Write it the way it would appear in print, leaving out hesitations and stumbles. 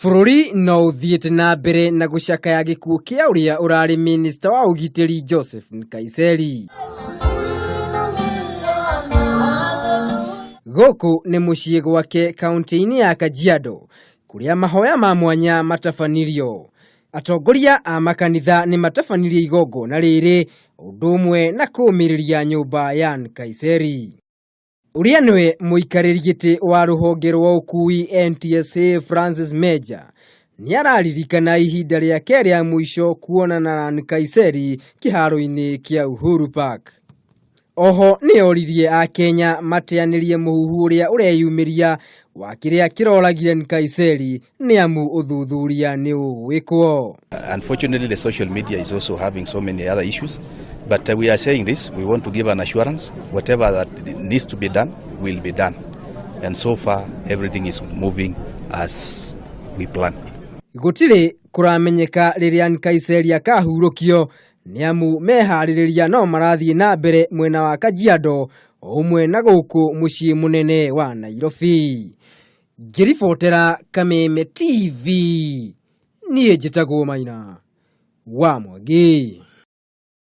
Bũrũri no ũthiĩte na mbere na gũcakaya gĩkuũ kĩa ũrĩa ũrarĩ minista wa ũgitĩri Joseph Nkaiseri. Gũkũ nĩ mũciĩ gwake kaunti-inĩ ya Kajiado kũrĩa mahoya ma mwanya matabanirio. Atongoria a makanitha nĩ matabanirie igongona rĩrĩ ũndũ ũmwe na kũũmĩrĩria nyũmba ya Nkaiseri. Ũrĩa nĩwe mũikarĩri gĩtĩ wa rũhonge rwa ũkui NTSA Francis Meja nĩ araririkana ihinda rĩake rĩa mũico kuonana na Nkaiseri kĩharo-inĩ kĩa Uhuru Park. Oho nĩ oririe Akenya mateanĩrie mũhuhu ũrĩa ũreyumĩria wa kĩrĩa kĩroragire Nkaiseri nĩ amu ũthuthuria nĩ ũgwĩkwo. Unfortunately, the social media is also having so many other issues. But we are saying this, we want to give an assurance, whatever that needs to be done will be done. And so far, everything is moving as we plan. Gũtirĩ kũramenyeka rĩrĩa Nkaiseri akahurũkio nĩ amu meharĩrĩria no marathiĩ na mbere mwena wa Kajiado o ũmwe na gũkũ mũciĩ mũnene wa Nairobi. Ngĩribotera Kameme TV niĩ njĩtagwo Maina wa Mwangi.